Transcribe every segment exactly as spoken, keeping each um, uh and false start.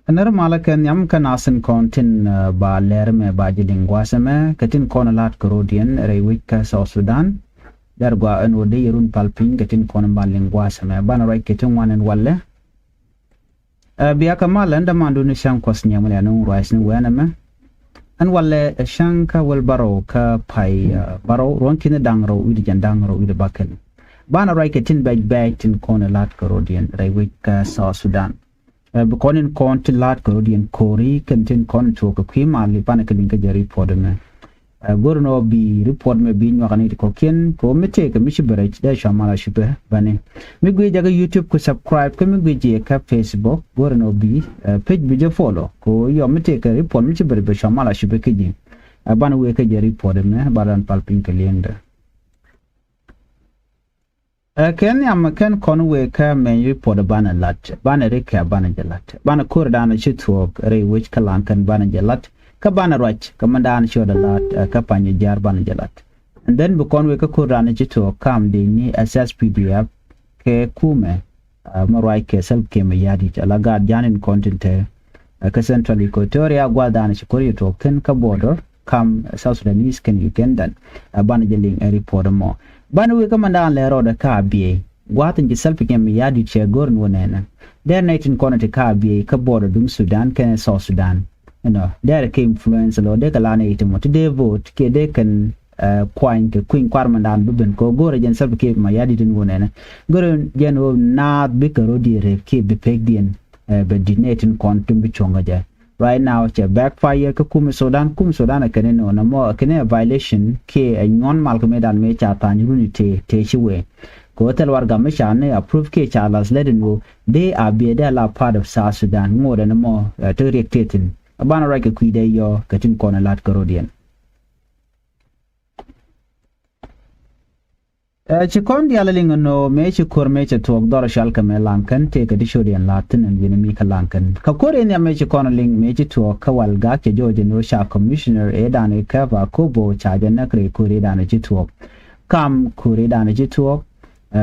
Nɛr malä kɛ nhiam kä nasin kɔn tin ba lɛr mɛ ba ji̱ liŋ gua̱a̱th ɛmɛ kɛ tin kɔn la̱t kɛ rɔ̱diɛn rɛy wec kä South Sudan. Dɛr gua ɛn wä dee yɛ run pal piny kɛ tin kɔn ba liŋ gua̱a̱th ɛmɛ banɛ ruac kɛ tin ŋuan ɛn walɛ. Ɛ bia kɛ mal ɛn dämandun ni cäŋ kuɔth nhiam lɛ nuŋ ruac ni wɛn ɛmɛ. Ɛn walɛ ɛ cäŋ kä wäl bärɔw kä pay bärɔw ruɔ̱n ki̱n da̱ŋ rɔw wi̱cdɛ jɛn da̱ŋ rɔw wi̱cdɛ bakɛl. Banɛ ruac kɛ tin bɛc bɛc tin kɔn la̱t kɛ rɔ̱diɛn rɛy wec kä South Sudan. Ɛ bi kɔn in kɔn ti la̱t kɛ rɔ̱diɛn ko̱ri kɛn tin kɔn tuɔɔk kɛ kui̱ mal i̱ banɛ kɛ liŋ kä jɛ report ɛmɛ. Ɛ go̱r nɔ bi report mɛ bi nyuak ni ti kɔ̱kiɛn kɛ ɣöö mi tëëkɛ mi ci bɛ rɛc dee cua mal a cupɛ bäni. Mi guic jɛ kä YouTube ku subscribe kä mi guic jɛ kä Facebook go̱r nɔ bi page bi jɛ follow kɛ ɣöö yɔ mi tëëkɛ report mi ci bɛ rɛc bɛ cua mal a cupɛ kä ji̱. Ɛ banɛ wëë kä jɛ report ɛmɛ ba raan pal piny kɛ li̱eŋdɛ. Ɛ kɛn nhiam kɛn kɔn wëë kä mɛny report banɛ lat banɛ rik kɛ banɛ jɛ lat banɛ ko̱r danɛ ci thuɔɔk rɛy wec kä laŋ kɛn banɛ jɛ lat kä banɛ ruac kä mɛn danɛ ci ɣɔdɛ lat kä pany jiar banɛ jɛ lat. And then bi kɔn wëë kä ko̱r danɛ ci thuɔɔk kam dee ni SSPDF kɛ kumɛ mɛ ruac kɛ Salva Kiir Mayardit ala gaat ja̱a̱n in kɔn tin te kä Central Equatoria gua̱th danɛ ci ko̱r yɛ thuɔɔk thi̱n kä border kam South Sudanese kɛn Ugandan. Ɛ banɛ jɛ liŋ ɛ report mɔ banɛ wëë kä mɛn danɛ lɛ rɔɔdɛ ka biey gua̱a̱th in ci Salva Kiir Mayardit cɛ go̱r in wä nɛnɛ. Dee nɛy tin kɔn ti ka biey kä border duŋ Sudan kɛnɛ South Sudan. Inɔ dee rɛ kɛ influence lɔ dee kɛ la nɛy ti mɔ ti dee vote kiɛ dee kɛn kuany kɛ kui̱ny kuar mɛn danɛ bi ben kɛ go̱r ɛ jɛn Salva Kiir Mayardit in wä nɛnɛ. Go̱r ɛ jɛn wä naath bikɛ rɔ̱diɛn rep kiɛ bi pekdiɛn bɛ di̱t nɛy tin kɔn tin bi cuɔ̱ŋ kɛ jɛ. Right now cɛ backfire kä kumi Sudan kumi Sudan ɛ kɛn inɔ nɛ mɔ ɛ kɛn ɛ violation kiɛ ɛ nyuɔn mal kɛ mëë dan mëë ca tha̱a̱ny runi tëë tëë ci wee. Kɛ ɣöö thil warɛgak mi ca ni approve kiɛ ca lath lät in ɣöö dee a biɛ dee a la part of South Sudan ŋot ɛn mɔ ɛ tek riɛk tëë thi̱n. Ɛ banɛ ruac kɛ kui̱dɛ yɔ kɛ tin kɔn ɛ la̱t kɛ rɔ̱diɛn. Ɛ ci kɔn diaal liŋ ɛn ɣöö mëë ci ko̱r mëë cɛ tuɔɔk dhɔr cɔal kɛ mëë laŋ kɛn tëëkɛ ti cot yɛn la̱a̱t thi̱n ɛn wi̱n mi kä laŋ kɛn. Kä ko̱r in nhiam mëë ci kɔn liŋ mëë ci tuɔɔk kä wal gak cɛ jɔɔc ɛn ɣöö ca commissioner ëë danɛ kä ba kobo ca jɛ näk rɛy ko̱r ëë danɛ ci tuɔɔk. Kam ko̱r ëë danɛ ci tuɔɔk ɛ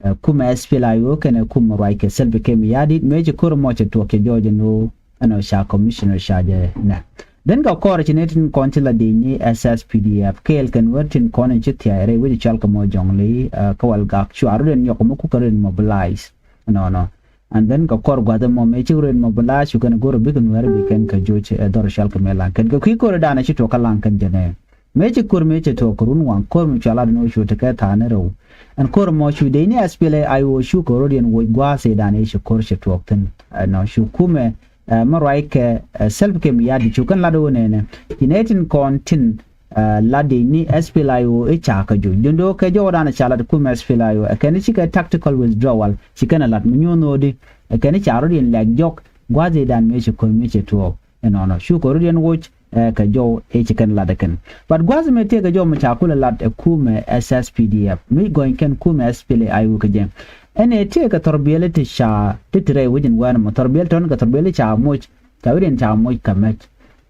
ɛ kumɛ SPLA-IO kɛnɛ kumɛ ruac kɛ Salva Kiir Mayardit mëë ci ko̱r mɔ cɛ tuɔɔk cɛ jɔɔc ɛn ɣöö ɛn ɔ ca commissioner ca jɛ nɛ. Dhen kɛ kɔr ci ni tin kɔn ti la dec ni SSPDF kɛɛl kɛn wär tin kɔn in ci thia̱a̱c rɛy wec cɔal kɛ mɔ jɔŋ li kä wal gak cua rot in nyɔk mi kukɛ rot in mobilize. Nɔnɔ. And then kɛ kɔr gua̱th mɔ mëë cik rot in mobilize cu kɛn go̱r bikɛ nuɛɛr bi kɛn kɛ joc ɛ dhɔr cɔal kɛ mɛ laŋ kɛn kɛ kui̱ ko̱r danɛ ci tuɔk kä laŋ kɛn jɛ nɛ. Mëë ci ko̱r mëë cɛ tuɔk kɛ run waŋ ko̱r mi cua lat ni wä cu tekɛ tha̱a̱n ni rɛw. Ɛn ko̱r mɔ cu dec ni SPLA-IO cu kɛ rot in woc gua̱a̱th ëë danɛ ci ko̱r cɛ tuɔk thi̱n. Ɛnɔ cu kumɛ ɛ mi ruac kɛ ɛ Salva Kiir Mayardit cu kɛn lat ɣöö nɛnɛ ci nɛ tin kɔn tin ɛ lat dec ni SPLA-IO i̱ ca kɛ joc dundä kɛ jɔwdan ca lat kumɛ SPLA-IO ɛ kɛn ci kɛ tactical withdrawal ci kɛn ɛ lat mi nyuɔ̱n ɣöödi ɛ kɛn ca rot in lɛk jɔk gua̱a̱th ëëdan mëë ci ko̱r mëë cɛ tuɔɔk. Ɛnɔnɔ cu kɛ rot in woc ɛ kɛ jɔw ëë ci kɛn lat ɛ kɛn. But gua̱a̱th mëë tëëkɛ jɔw mi ca kulɛ lat ɛ kumɛ SSPDF mi gɔny kɛn kumɛ SPLA-IO kɛ jɛ. Ɛn ëë tëëkɛ thɔrbiɛli ti ca ti ti rɛy wec in wɛn mɔ thɔrbiɛli tɔn kɛ thɔrbiɛli ca moc. Ca wi̱diɛn ca moc kɛ mɛc.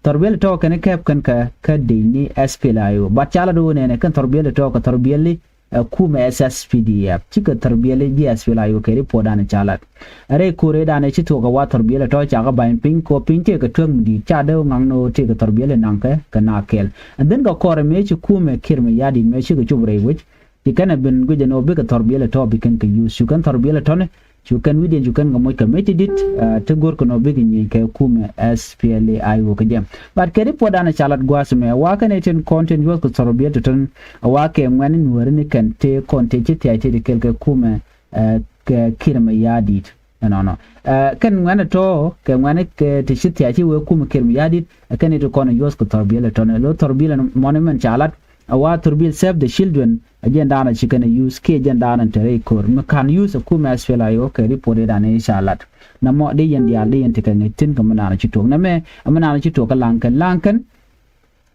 Thɔrbiɛli tɔ̱ kɛn kɛp kɛn kɛ kä dec ni SPLA-IO. But ca la do̱o̱ nɛnɛ kɛn thɔrbiɛli tɔ̱ kɛ thɔrbiɛli ɛ kumɛ SSPDF. Cikɛ thɔrbiɛli ji̱ SPLA-IO kɛ ripuɔt danɛ ca lat. Ɛ rɛy ko̱r ëë danɛ ci thuɔ̱k ɛ wa thɔrbiɛli tɔ̱ ca kɛ ba̱ny piny kɛ ɣöö piny tëëkɛ tuäk mi di̱i̱t ca dee ɣöö ŋa̱ŋ ni ɣöö tëëkɛ thɔrbiɛli naŋkɛ kɛ naath kɛɛl. And then kɛ kɔrɛ mëë ci kumɛ Kiir Mayardit mëë cikɛ cop rɛy wec. Ci kɛn ɛ ben guic ɛn ɣöö bikɛ thɔrbiɛli tɔ̱ bi kɛn kɛ yuth cu kɛn thɔrbiɛli tɔ̱ni. Cu kɛn wi̱cdiɛn cu kɛn kɛ moc kɛ mec ti di̱t ti go̱rkɛ nɔ bikɛ nyieny kɛ kumɛ SPLA-IO kɛ jɛ. But kɛ ripuɔtdan ca lat gua̱a̱th mɛ wa kɛn ɛ tin kɔn tin yuɔth kɛ thɔrbiɛli tɔ̱ni wa kɛ ŋuɛ̈ni nuääri ni kɛn tëë kɔn tëë ci thia̱c tëë ti kɛl kɛ kumɛ ɛ kɛ Kiir Mayardit. Ɛnɔnɔ ɛ kɛn ŋuɛ̈ni tɔ̱ kɛ ŋuɛ̈ni kɛ ti ci thia̱c ci wee kumɛ Kiir Mayardit ɛ kɛn iti kɔn yuɔth kɛ thɔrbiɛli tɔ̱ni lo thɔrbiɛli mɔni mɛn ca lat. A wa thurbil Save the Children a jɛn daanɔ ci kɛn a yuth kiɛ jɛn daanɔ te rɛy ko̱r mi ka̱n yuth a kumɛ SPLA-IO kɛ ripuɔt i̱ daanɔ i̱ ca lat. Namɔ di yɛn diaal di yɛn ti kɛ ŋi̱c thi̱n kɛ mi daanɔ ci tuɔɔk namɛ a mi daanɔ ci tuɔɔk kɛ laŋ kɛn laŋ kɛn.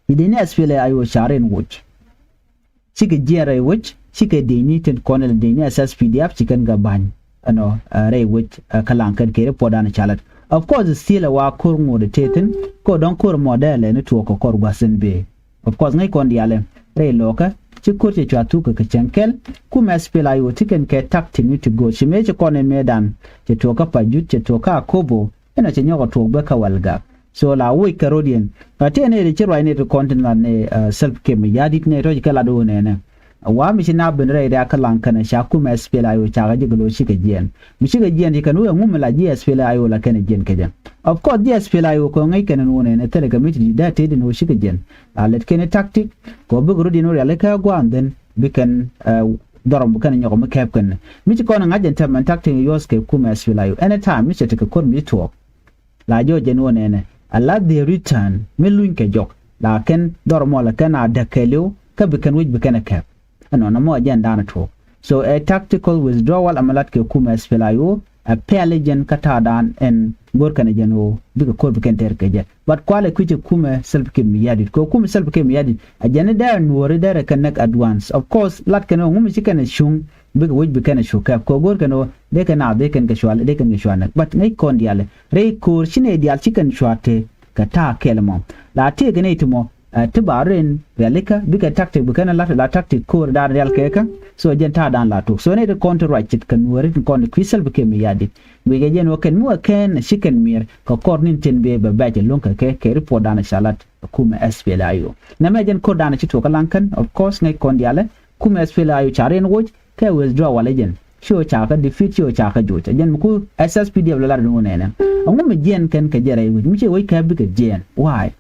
I̱ dee ni SPLA-IO ca rin woc. Cikɛ jiɛɛn rɛy woc cikɛ dee ni tin kɔn ilɛ dee ni SSPDF ci kɛn kɛ ba̱ny. Ɛnɔ rɛy woc kä laŋ kɛn kɛ ripuɔt daanɔ ca lat. Of course still a wa ko̱r ŋot a tëë thi̱n kɛ dɔ̱ŋ ko̱r mɔ dee lɛ ni tuɔɔk kɛ kɔr gua̱th thi̱n bee. Of course ŋäc kɔn diaalɛ rɛy lɔɔkä ci ko̱r cɛ cua thuk kɛ cäŋ kɛl. Kumɛ SPLA-IO ti kɛn kɛ tactic ni ti go̱o̱r ci mëë ci kɔn ɛ mëëdan cɛ tuɔɔk kä Pajut cɛ tuɔɔk kä Akobo. Inɔ cɛ nyɔk ɛ tuɔɔk bä kä Walgak. So la woc kɛ ro̱diɛn. Ɛ ti ɛ nɛy ti ci ruac nɛy ti kɔn tin lat ni, ɛ, Salva Kiir Mayardit nɛy tɔ̱ ci kɛ lat wä nɛnɛ. Ɛ wa mi ci na ben rɛy riak kä Laŋ kɛnɛ ca kumɛ S P L A I O cakɛ ji̱ kɛ lo̱c cikɛ jiɛɛn. Mi cikɛ jiɛɛn ci kɛn wä ɛŋu mi la ji̱ S P L A I O la kɛnɛ jiɛɛn kɛ jɛ. Of course ji̱ S P L A I O kɛ ŋäc kɛn ni wä nɛnɛ thilɛ kɛ mi ti di̱t dee tëë din wä cikɛ jiɛɛn. La lɛt kɛn i̱ tactic kɛ wä bikɛ ro̱diɛn wä rialikä gua̱a̱n dhen bi kɛn, ɛ, dhɔrɔm bi kɛn inyɔk mi kɛɛp kɛn. Mi ci kɔn iŋa̱c ɛn tɛm ɛn tactic i̱ yuɔth kɛ kumɛ S P L A I O. Anytime mi cɛ tekɛ ko̱r mi ci tuɔɔk. La jɔɔc jɛn wä nɛnɛ a la dhiee return mi luny kɛ jɔk. La kɛn dhɔr mɔ la kɛn a däk kɛɛliw kä bi kɛn wec bi kɛn ɛ kɛp. Ɛnɔnɔ mɔ a jɛn daanɛ tuɔɔk. So ɛ tactical withdrawal ɛmɛ lat kɛ kumɛ S P L A I O. Ɛ pɛl jɛn kä ta̱a̱ daan ɛn go̱r kɛn jɛn ɣöö bikɛ ko̱r bi kɛn tɛr kɛ jɛ. But kualɛ kui̱c ɛ kumɛ Salva Kiir Mayardit kɛ kumɛ Salva Kiir Mayardit. A jɛn i̱ dee a nuɔɔri dee rɛ kɛ näk advance. Of course lat kɛn ɣöö ŋumi ci kɛn ɛ cuŋ bikɛ wec bi kɛn ɛ cu kɛp kɛ go̱r kɛn ɣöö dee kɛn a dee kɛn kɛ cua dee kɛn kɛ cua näk. But ŋäc kɔn diaal rɛy ko̱o̱r ci nɛy diaal ci kɛn cua tëë kɛ ta̱a̱ kɛl mɔ. La tëëkɛ nɛy ti mɔ, ɛ, ti ba rin rialikä bikɛ tactic bi kɛn lat la tactic ko̱o̱r daan rial kɛɛkä. So jɛn ta̱a̱ daan la tuk. So nɛy ti kɔn ti ruac cit kɛ nuɔ̱ɔ̱ri ti kɔn ti kui̱ Salva Kiir Mayardit. Guicɛ jɛn wä kɛn mi wä kɛn ci kɛn miɛr kɛ kɔr ni̱n tin bee bɛ bɛc ɛ lo̱ŋ kɛ kɛ kɛ report daan ca lat. Kumɛ S P L A I O nɛmɛ jɛn ko̱r daan ci tuɔk kä Laŋ kɛn. Of course ŋäc kɔn diaal ɛ kumɛ S P L A I O ca rin woc kɛ withdrawal ɛ jɛn. Ci ɣöö ca kä defeat ci ɣöö ca kä joc ɛ jɛn mi ku S S P D F la lat ni wä nɛnɛ. Ɛŋu mi jiɛɛn kɛn kɛ jɛ rɛy wec mi ci wec kɛ bikɛ jiɛɛn. Why?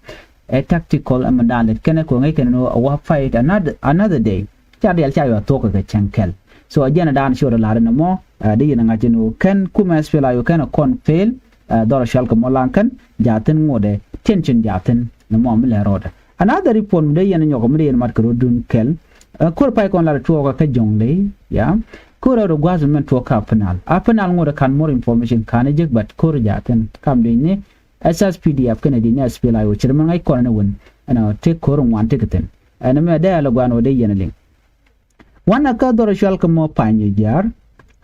Ɛ tactical ɛmɛ daan lɛt kɛn ɛ kɔŋ ɛ kɛn ni wä fight another, another day. Ca diaal ca yua thuɔ̱k kɛ cäŋ kɛl. So a jɛn a daan ci ɣöö lar ni mɔ, ɛ, di yɛn a ŋa̱c ni wä kɛn kumɛ S P L A I O kɛn a kɔn fail. Ɛ, dhɔr a cual kɛ mɔ Laŋ kɛn jathin ŋotdɛ tension jathin ni mɔ mi lɛ rɔɔdɛ. Another report mi dee yɛn nyɔk mi dee yɛn mat kɛ rɔɔdun kɛl. Ɛ, ko̱r pay kɔn lat tuɔɔk kä Jɔŋley ya. Ko̱r rɛw rɛ gua̱a̱th mi mɛn tuɔɔk kä Upper Nile. Upper Nile ŋotdɛ kan more information kan jɛ jek but ko̱r jathin kam dee ni S S P D F kɛnɛ dee ni S P L A I O cɛ mɛ ŋa̱c kɔn ni wän. Ɛn a tëk ko̱r ŋuan tëk thin ɛn mɛ dee a lɛ gua̱a̱n wä dee yɛn a liŋ. Wanɛ kä dhɔr cual kɛ mɔ Panyijiar.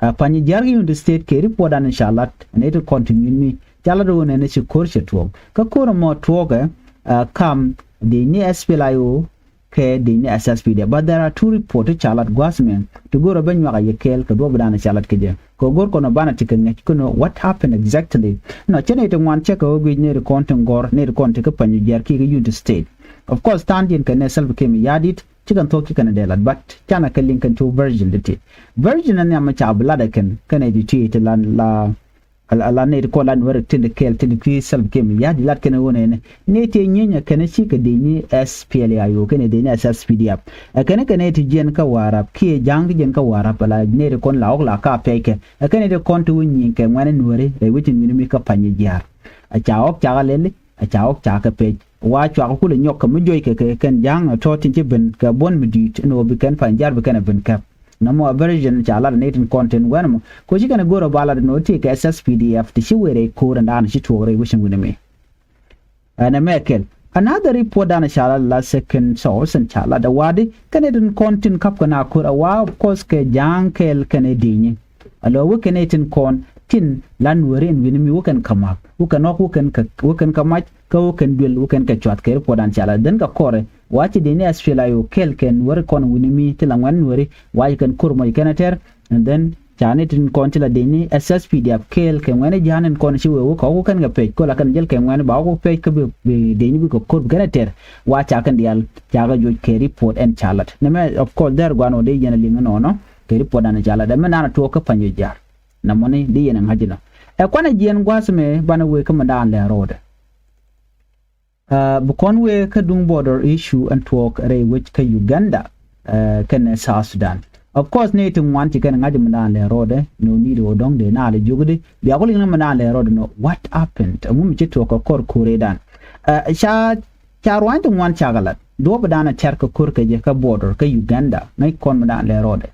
Ɛ, Panyijiar kɛ Unity State kɛ report dan ca lat nɛ ti kɔn ti nyuth mi ca lat wä nɛ ni ci ko̱r cɛ tuɔɔk kä ko̱r mɔ tuɔɔkɛ. Ɛ, kam dee ni S P L A I O kɛ dee ni S S P D F but there are two report ti ca lat gua̱a̱th mɛ ti go̱r ɛ bä nyuak a yɛ kɛɛl kɛ duɔp dan ca lat kɛ jɛ kɛ go̱r kɔn ɛ banɛ ti kɛ ŋäc kɛ nɔ what happened exactly. Nɔ cɛ nɛ ti ŋuan cɛ kɛ wä guic nɛ ti kɔn ti gɔr nɛ ti kɔn ti kä Panyijiar kɛ kɛ Unity State. Of course tha̱a̱ŋ diɛn kɛ nɛ Salva Kiir Mayardit. Ci kɛn thuɔ̱k ci kɛn dee lat but canɛ kɛ liŋ kɛn two version di ti. Version ni nhiam ca bi lat ɛ kɛn kɛn ɛ di ti ti la la la nɛy ti kɔn la nuɔ̱rɛ tin di kɛɛl tin di kui̱ Salva Kiir Mayardit lat kɛn ɛ wä nɛnɛ nɛy ti nyieny ɛ kɛn ɛ ci kɛ dee ni S P L A I O kɛn ɛ dee ni S S P D F. Ɛ kɛn ɛ kɛn ɛ ti jiɛn kä Warap kiɛ ja̱a̱ŋ ti jiɛn kä Warap la nɛy ti kɔn la ɣɔk la ka pɛc kɛ ɛ kɛn ɛ ti kɔn ti wä nyieny kɛ ŋuɛn ɛ nuɔ̱ri rɛy wecin wi̱ni mi kä Panyijiar. Ɛ ca ɣɔk ca kɛ lɛli. A ca ɣɔk ca kɛ pec wa cuak kulɛ nyɔk kɛ mi juɔc kɛ kɛ kɛn ja̱a̱ŋ ɛ tɔ̱ tin ci ben kɛ buɔ̱n mi di̱i̱t ɛn ɣöö bi kɛn Panyijiar bi kɛn ɛ ben kɛp. Nɔmɔ a version ca lat ni tin kɔn tin wɛn mɔ ko ci kɛn ɛ go̱r ɛ ba lat ni wä ti kɛ S S P D F ti ci wëë rɛy ko̱r ɛn daan ci tuɔɔk rɛy wecin wi̱ni mi. Ɛn ɛ mɛ kɛl another report dan ca lat la second source ɛn ca lat ɛ wadi kɛn ɛ tin kɔn tin kap kɛ na ko̱r ɛ wa of course kɛ ja̱a̱ŋ kɛɛl kɛn ɛ di̱i̱nyi. A lɔ wä kɛn ɛ tin kɔn tin la nuɔ̱ri ɛn wi̱ni mi wä kɛn kä ma̱k wä kɛn ɣɔ̱k wä kɛn kä wä kɛn kä mac kä wä kɛn duël wä kɛn kɛ cuath kɛ report dan ca la dhän kɛ kɔrɛ. Wa ci dee ni S P L A I O kɛɛl kɛn nuɔ̱ri kɔn wi̱ni mi ti la ŋuɛn nuɔ̱ri wa ci kɛn ko̱r mɔc kɛn ɛ tɛr. And then ca ni tin kɔn ti la dee ni S S P D F kɛɛl kɛ ŋuɛn ja̱a̱n in kɔn ci wee wä kɛ ɣɔ̱k wä kɛn kɛ pec ko la kɛn jäl kɛ ŋuɛn ba ɣɔ̱k wä pec kä bi dee ni bi kɛ ko̱r bi kɛn ɛ tɛr. Wa ca kɛn diaal ca kɛ juɔc kɛ report ɛn ca lat nɛmɛ of course dhɛr guan wä dee yɛn a liŋ inɔnɔ. Kɛ report dan ca lat ɛmɛ nan a tuɔɔk kä Panyijiar. Namɔni di yɛn ɛ ŋa̱c inɔ ɛ kuanɛ jiɛn gua̱a̱th mɛ banɛ wëë kä mɛ daan lɛ ro̱o̱dɛ. Bi kɔn wëë kä duŋ border issue ɛn tuɔɔk rɛy wec kä Uganda kɛnɛ South Sudan. Of course ni ti ŋuan ci kɛn ŋa̱c mɛ daan lɛ ro̱o̱dɛ. No need ɣöö dɔ̱ŋ dee naa lɛ jiök di bia ku liŋ ni mɛ daan lɛ ro̱o̱dɛ nɔ what happened ɛŋu mi ci tuɔɔk kɛ kɔr ko̱r rɛy daan. Ca ca ruany ti ŋuan cakɛ lat duɔ̱ɔ̱p dan ɛ tɛ̈r kɛ ko̱r kɛ jɛ kä border kä Uganda ŋäc kɔn mɛ daan lɛ ro̱o̱dɛ.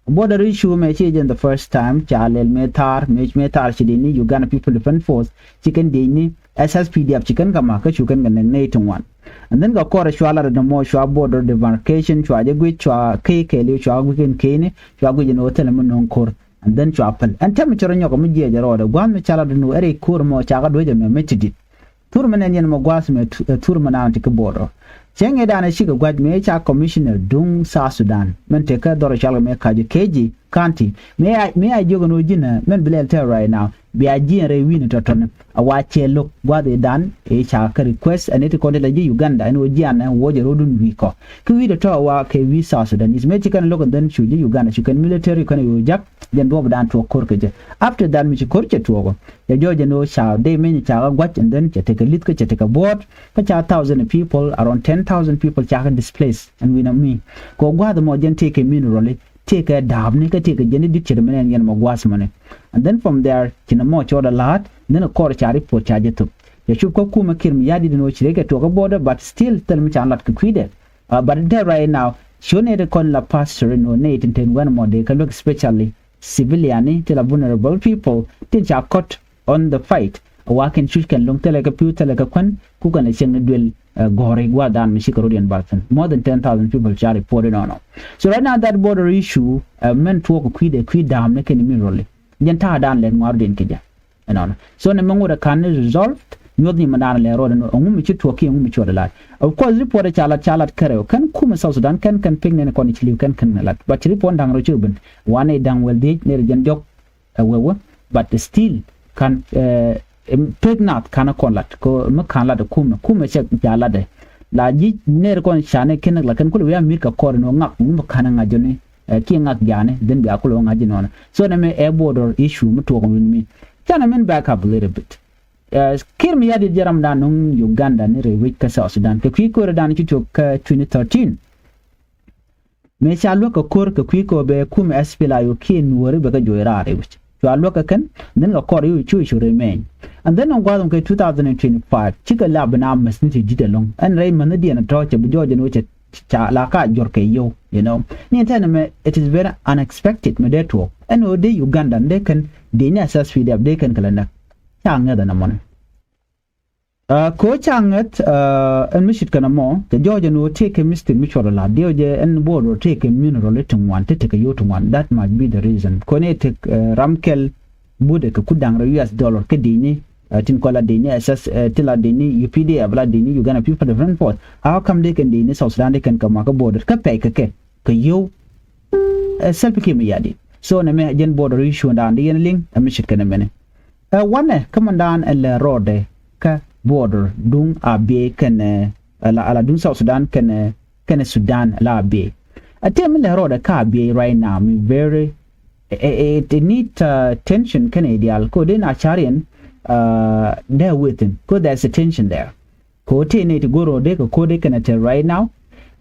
Border issue mɛ ci jɛn the first time ca lɛl mëë thaar mëë mëë thaar ci dee ni Uganda People Defense Force ci kɛn dee ni S S P D F ci kɛn kɛ ma̱k kä cu kɛn kɛ nɛk nɛy ti ŋuan. And then kɛ kɔr cua lat dämɔ cua border demarcation cua jɛ guic cua key kɛɛliw cua guic kɛn keyni cua guic ɛn ɣöö thilɛ mi no̱o̱ŋ ko̱r. And then cua päl ɛn tɛmɛ cɛ rɔ nyɔk mi jiɛc ɛ rɔɔdɛ gua̱a̱th mi ca lat dun ɣöö ɛ rɛy ko̱r mɔ ca kɛ duec ɛmɛ mi ti di̱t. Thur mi nɛn yɛn mɛ gua̱a̱th mɛ thur mi naan ti ki border. Cɛ ŋɛ daan ɛ cikɛ gua̱c mɛ ca commissioner duŋ South Sudan mɛn tekä dhɔr cal kɛ mɛ ka̱c kɛ ji̱. County. Mëë a, mëë a jiök ɛn ɣöö ji̱n ɛ mɛn bi lɛl tɛɛr right now, bia jiɛn rɛy wi̱i̱ni tɔ̱tɔ̱ni. A wa cɛ lo̱k gua̱a̱th ëëdan ëë ca kä request ɛn iti kɔn ti la ji̱ Uganda ɛn ɣöö jian ɛ wuɔcɛ ro̱dun wi̱i̱ kɔ. Kä wi̱i̱ tɔ̱tɔ̱ a wa kɛ wi̱i̱ South Sudanese. Mëë ci kɛn lo̱k ɛn then cu ji̱ Uganda cu kɛn military kɛn ɛ ɣöö jak jɛn duɔ̱ɔ̱pdan tuɔɔk ko̱r kɛ jɛ. After that mi ci ko̱r cɛ tuɔɔk ɔ, cɛ jɔɔc ɛn ɣöö ca dee meny ca kä gua̱c ɛn then cɛ tekɛ li̱th kä cɛ tekɛ buɔ̱ɔ̱t. Kä ca thousand people, around ten thousand people ca kä displace ɛn wi̱i̱ na mi. Kɛ ɣöö gua̱a̱th ɛmɔ jɛn tëëkɛ mineral i̱ tëëkɛ da̱a̱pni kä tëëkɛ jɛn i̱ di̱t ce̱t mɛn ɛn yɛn mɔ gua̱a̱th mɔni. And then from there ci nɔmɔ cɔɔdɛ la̱a̱t, then kɔr ca report ca jɛ thop. Cɛ cop kä kumɛ Kiir Mayardit ɛn ɣöö ci rɛy kɛ tuɔɔk kä border, but still thil mi ca lat kɛ kui̱dɛ. Uh, but there right now, ci ɣän nɛy ti kɔn la pastor ɛn ɣöö nɛy tin ten wɛn mɔ dee kä luäk, especially civilian ni ti la vulnerable people tin ca kɔt on the fight. A wa kɛn cuc kɛn lo̱ŋ thilɛ kɛ pi̱w thilɛ kɛ kuän ku kɛn lɛ cieŋ ni duël, uh, gɔ̱ri gua̱a̱thdan mi cikɛ ro̱diɛn bath thi̱n. More than ten thousand people ca report inɔnɔ. So right now that border issue, uh, mɛn tuɔɔk kui̱dɛ kui̱ da̱a̱m ni kɛn mineral i̱ jɛn ta̱a̱dan lɛn ŋua̱rdiɛn kɛ jɛ. Ɛnɔnɔ. So nɛ mɛ ŋot ɛ ka̱n ni resolved, nyuɔth ni mɛ da̱a̱n lɛ rɔɔd ɛn ɣöö ɛŋu mi ci tuɔɔk kiɛ ɛŋu mi ci ɣɔt ɛ la̱t. Of course report ɛ ca lat, ca lat kärɛ ɔ kɛn kumɛ South Sudan kɛn kɛn pi̱k nɛn kɔn ci li̱w kɛn kɛn lat. But ci report da̱ŋ rɔ ci ben wanɛ da̱ŋ wɛl dhiec nɛr jɛn jɔk ɛ wewä. But still ka̱n, eh, pek nath ka̱n kɔn lat kɛ mi ka̱n lat kumɛ, kumɛ cɛ ca lat ɛ. La ji̱ nɛr kɔn canɛ kɛn la kɛn kulɛ wi̱i̱ a mi̱r kɛ kɔr ɛn ɣöö ŋak mi ka̱n ŋa̱c jɔni, eh, kiɛ ŋak ja̱a̱ni, then bia kulɛ wä ŋa̱c ji̱ nɔɔnɛ. So nɛ mi ɛ border issue mi tuɔɔk wi̱n mi. Canɛ min back up a little bit. Eh, Kiir Mayardit jɛ ramdan nuŋ Uganda ni rɛy wec kä South Sudan kɛ kui̱ ko̱rɛ dan ci tuɔɔk kä twenty thirteen. Mëë ca luäk kɛ ko̱r kɛ kui̱ kɛ bɛ kumɛ S P L A-IO kiɛ nuɔ̱ɔ̱ri bɛ kɛ juɔc raar i̱ wi̱c cua luäk kɛ kɛn. Then kɛ kɔr i̱ wi̱c cu i̱ cu remain. And then in gua̱a̱th in kɛ two thousand and twenty-five cikɛ la bi na mäth ni ti di̱t ɛlɔ̱ŋ ɛn rɛy mäthnidiɛn tɔ̱ cɛ bi jɔɔc ɛn wecɛ ca la ka juɔr kɛ yio̱w, you know. Ni tɛn mɛ it is very unexpected mɛ dee tuɔɔk ɛn ɣöö dee Uganda dee kɛn dee ni S S P D F dee kɛn kɛ lɛ näk. Ca ŋäth ɛn ɛmɔni. Aa, kɛ ɣöö ca ŋäth, aa, ɛn mi ce̱tkɛ nɔmɔ cɛ jɔɔc ɛn ɣöö tëëkɛ mistake mi cuɔt ala diɛw jɛ ɛn border tëëkɛ mineral ti ŋuan ti tekɛ yio̱w ti ŋuan. That might be the reason. Kɔn i̱ tek, aa, ram kɛl budɛ kɛ kut da̱ŋ rɛw U S dollar kä di̱cni, aa, tin kɔn la di̱cni S S, aa, tin la di̱cni U P D F la di̱cni Uganda People Defense Force. How come dee kɛn di̱cni South Sudan dee kɛn kɛ makä border kä pɛy kɛ kɛ kɛ yio̱w? Ɛ Salva Kiir Mayardit. So nɛ mɛ jɛn border issue dan di yɛn liŋ ɛ mi ce̱tkɛ nɛ mɛnɛ. Ɛ wanɛ kä mɛn dan ɛ lɛ rɔɔdɛ kä border duŋ Abyei kɛnɛ, ɛ la, ɛ la duŋ South Sudan kɛnɛ, kɛnɛ Sudan ɛ la Abyei. Ɛ tëë mi lɛ rɔɔdɛ kä Abyei right now mi very, ɛ, ɛ, ɛ, it need, uh, tension kɛnɛ idial kɛ ɣöö dee na cariɛn, uh, dee within kɛ ɣöö there is a tension there. Kɛ ɣöö tëë nɛy ti go̱r ɣöö dee kɛ ko̱r dee kɛnɛ tɛr right now.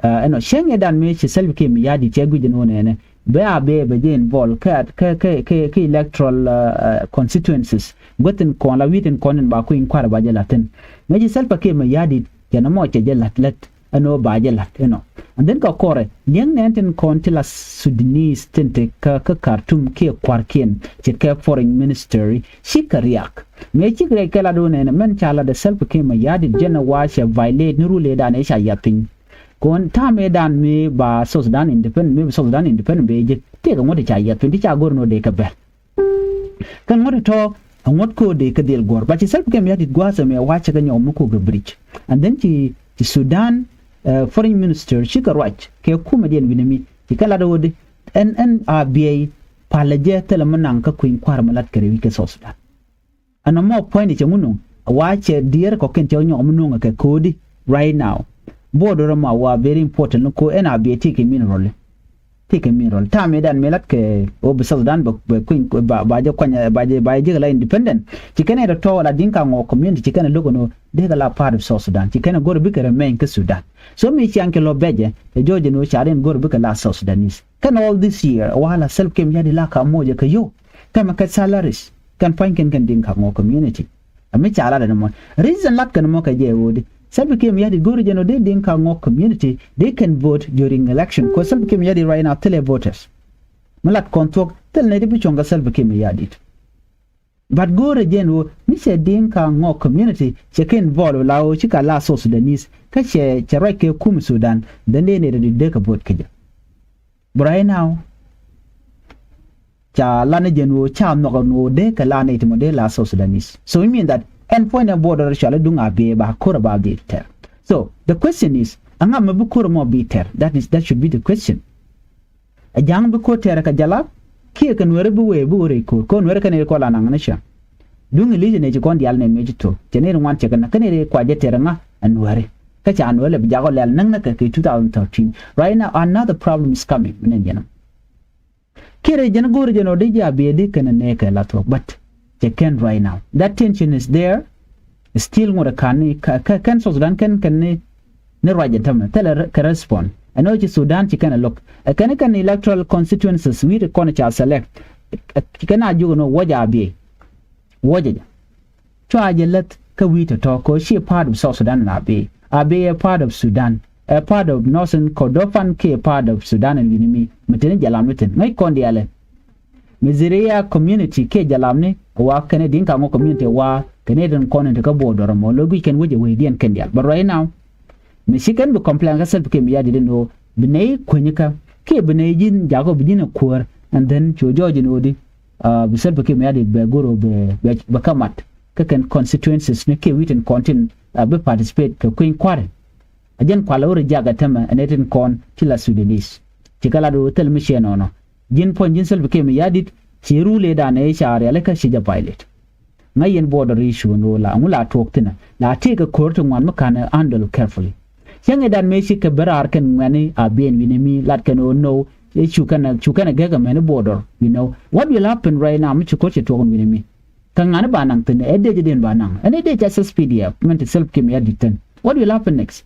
Aa, ɛnɔ cäŋ ɛ dan mëë ci Salva Kiir Mayardit cɛ guic ɛn ɣöö nɛnɛ bɛ Abyei bɛ jɛ involve kä, kä, kä, kä, kä electoral, aa, aa, constituencies. Guäth in kɔn la wi̱i̱ tin kɔn in ba kui̱ny kua̱r ba jɛ la̱t thi̱n. Mëë ci Salva Kiir Mayardit cɛ nɔmɔ cɛ jɛ la̱t lät ɛn ɣöö ba jɛ la̱t ɛnɔ. And then kɛ kɔrɛ li̱eŋ nɛn tin kɔn ti la Sudanese tin te kä, kä Khartoum kiɛ kua̱rkiɛn ci kɛ foreign ministry ci kɛ riak. Mëë cik riɛc kɛ lat ɣöö nɛnɛ mɛn ca lat ɛ Salva Kiir Mayardit jɛn ɛ wa cɛ violate ni rule ëëdan ëë ca yiath piny. Kɔn ta̱a̱m ëëdan mëë ba South Sudan independent, mëë ba South Sudan independent bee jek tëëkɛ ŋuɔ̱t ti ca yiath piny ti ca go̱r ni ɣöö dee kɛ bɛr. Kɛn ŋuɔ̱t tɔ̱ ɛ ŋuɔ̱t ko̱o̱dɛ kɛ dhil guɔ̱r ba ci Salva Kiir Mayardit gua̱a̱th ɛmɛ wa cɛ kɛ nyɔk mi ko̱o̱k kɛ bridge. And then ci, ci Sudan, eh, foreign minister cikɛ ruac kɛ kumɛ diɛn wi̱nɛ mi ci kɛ lat ɣöödi ɛn, ɛn Abyei palɛ jɛ thilɛ mi naŋ kä kui̱ny kua̱r mi lat kɛ rɛy wi̱c kɛ South Sudan. Ɛn ɛmɔ puɔ̱nyni cɛ ŋun nuŋ wa cɛ diɛɛr kɔ̱kiɛn cɛ nyɔk mi nuŋ kɛ ko̱o̱di right now. Border ɛmɔ wa very important ni ko̱o̱ ɛn Abyei tëëkɛ mineral. Tëëkɛ mineral. Ta̱a̱ mëëdan mëë lat kɛ ɣöö bi South Sudan bɛ, bɛ kui̱ny ba, ba jɛ kuany, ba jɛ, ba jɛ jek la independent. Ci kɛn ɛ tɔ̱tɔ̱ la Dinka Ŋɔk community ci kɛn ɛ lo̱k ɛn ɣöö dee kɛ la part of South Sudan. Ci kɛn ɛ go̱r bikɛ remain kä Sudan. So mi ciaŋ kɛ lɔ bɛcɛ ɛ jɔɔc ɛn ɣöö ca rin go̱r bikɛ la South Sudanese. Kɛn all this year wa la Salva Kiir Mayardit la ka moc ɛ kɛ yio̱w. Kɛmɛ kɛ salaries kɛn pua̱ny kɛn kɛn Dinka Ŋɔk community. Ɛ mi ca lat ɛn ɛmɔ reason lat kɛn ɛmɔ kɛ jɛ ɣöödi Salva Kiir Mayardit go̱o̱ri jɛn ɣöö dee Dinka Ŋɔk community dee kɛn vote during election. Kɛ Salva Kiir Mayardit right now thilɛ voters. Mi lat kɔn thuɔ̱k thil nɛy ti bi cuɔ̱ŋ kɛ Salva Kiir Mayardit. But go̱o̱rɛ jɛn ɣöö mi cɛ Dinka Ŋɔk community cɛ kɛ involve la ɣöö cikɛ la South Sudanese kä cɛ, cɛ ruac kɛ kum Sudan, then dee nɛy ti dee kɛ vote kä jɛ. But right now ca la ni jɛn ɣöö ca nhɔk ɛn ɣöö dee kɛ la nɛy ti mɔ dee la South Sudanese. So it mean that ɛn puɔ̱ny nɛ border cɔal i̱ duŋ Abyei ba ko̱r ɛ ba bi tɛr. So the question is, ɛŋa mɛ bi ko̱r ɛmɔ bi tɛr? That is, that should be the question. Ɛ ja̱a̱ŋ bi ko̱r tɛr kɛ jɛ la, Kiɛ kɛ Nuɛri bi wee bi wä rɛy ko̱r kɛ Nuɛri kɛn ri kɔn la naŋ ni cäŋ. Duŋ Elija nɛ ci kɔn diaal nɛ mëë ci thok cɛ nɛ ri ŋuan cɛ kɛ näk kɛn ri kuacɛ tɛr ŋa ɛ Nuɛri. Kä ca Nuɛri lɛ bi jakä lɛl näk näk kɛ kɛ two thousand thirteen. Right now another problem is coming mi nɛn jɛn ɔ. Kiɛ rɛ jɛn go̱o̱ri jɛn ɔ di jɛ a biɛ di kɛn ɛ nɛ kɛ la thuɔk, but cɛ kɛn right now that tension is there. Still ŋuɔ̱t ɛ ka̱n ni kɛ kɛn South Sudan kɛn kɛn ni ni ruac ɛ tämɛ thilɛ kɛ respond. Ɛn ɣöö ci Sudan ci kɛn ɛ lo̱k ɛ kɛn kɛn electoral constituencies wi̱i̱ ti kɔn ca select. Ci kɛn a jiök ɛn ɣöö wuɔc a biey. Wuɔcɛ jɛ cua jɛ läth kä wi̱i̱ tɔ̱tɔ̱ kɛ ɣöö ci part of South Sudan ɛn a biey. A biey ɛ part of Sudan, ɛ part of Northern Kordofan kiɛ part of Sudan ɛn wi̱ni mi mi teni jɛ lam ni thin ŋäc kɔn diaalɛ. Miziria community kiɛ jalapni wa kɛnɛ Dinka ŋɔ community wa kɛnɛ tin kɔn in ti kä border mɔ lo̱ guic kɛn wec ɛ wecdiɛn kɛn dial. But right now mi ci kɛn bi complain kä Salva Kiir Mayardit in ɣöö bi nɛy kuenyikä kiɛ bi nɛy ji̱n jakä bi ji̱n ɛ kuäär. And then cu jɔɔc in ɣöö di bi Salva Kiir Mayardit bɛ go̱r ɣöö bɛ kä mat kä kɛn constituencies ni kiɛ wi̱i̱ tin kɔn tin bi participate kɛ kueny kua̱ri. A jɛn kualɛ wä reject ɛ tämɛ ɛn ɛ tin kɔn ci la Sudanese. Ci kɛ lat wä thil mi ciɛ nɔnɔ ji̱n puɔ̱ny ji̱n Salva Kiir Mayardit. Ci rule dan ɛ ca rialikä ci jɛ violate. Ŋäc yɛn border issue ɛn ɣöö la ŋu la tuɔɔk thi̱n ɛ la tëëkɛ ko̱r ti ŋuan mi ka̱n ɛ handle carefully. Cäŋ ɛ dan mëë ci kɛ ben raar kɛn ŋuɛ̈ni a biɛn wi̱ni mi lat kɛn ɣöö no. Cu kɛn cu kɛn ɛ gɛk ɛmɛn i̱ border, you know what will happen right now mi ci ko̱r ci tuɔɔk ɛn wi̱ni mi. Kä ŋa̱n i̱ ba naŋ thi̱n ɛ dec ɛ den ba naŋ ɛn i̱ dec S S P D F mɛn ti Salva Kiir Mayardit thi̱n. What will happen next?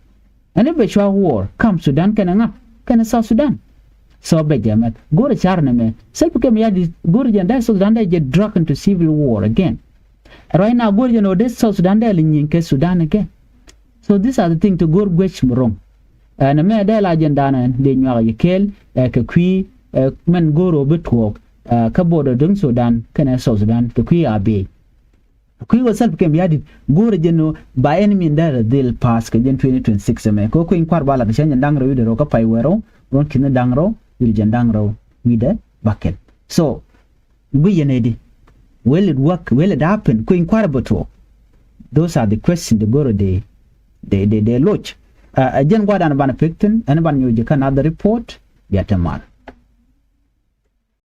Ɛn i̱ bɛ cua war kam Sudan kɛnɛ ŋa kɛnɛ South Sudan. So bɛ jɛ mɛth go̱rɛ car nɛ mɛ Salva Kiir Mayardit go̱rɛ jɛn dee South Sudan dee jɛ drag into civil war again. Right now go̱rɛ jɛn ɔ dee South Sudan dee li nyiŋ kɛ Sudan again. So these are the thing ti go̱r guec mi ro̱ŋ. Ɛn ɛmɛ dee la jɛn danɛ dee nyuak yɛ kɛɛl ɛ kɛ kui̱ ɛ mɛn go̱r ɔ bi tuɔɔk ɛ kä border duŋ Sudan kɛnɛ South Sudan kɛ kui̱ a biey. Kui̱ wä Salva Kiir Mayardit go̱o̱rɛ jɛn ɣöö ba ɛn min dee rɛ dhil pass kɛ jɛn twenty twenty six ɛmɛ kɛ ɣöö kui̱ny kua̱r ba la kɛ cäŋ jɛn da̱ŋ rɛw wi̱cdɛ rɛw kä pay wɛɛr rɛw ruɔ̱n ki̱n da̱ŋ rɛw wi̱cdɛ jɛn da̱ŋ rɛw wi̱cdɛ bäkɛl. So gui̱c yɛn ɛ di? Will it work? Will it happen? Kui̱ny kua̱r bɛ tuɔɔk. Those are the question the go̱o̱rɛ dee dee dee loc. Ɛ jɛn gua̱dan banɛ pek thi̱n ɛn banɛ nyuuc jɛ kä another report. Bia te mal.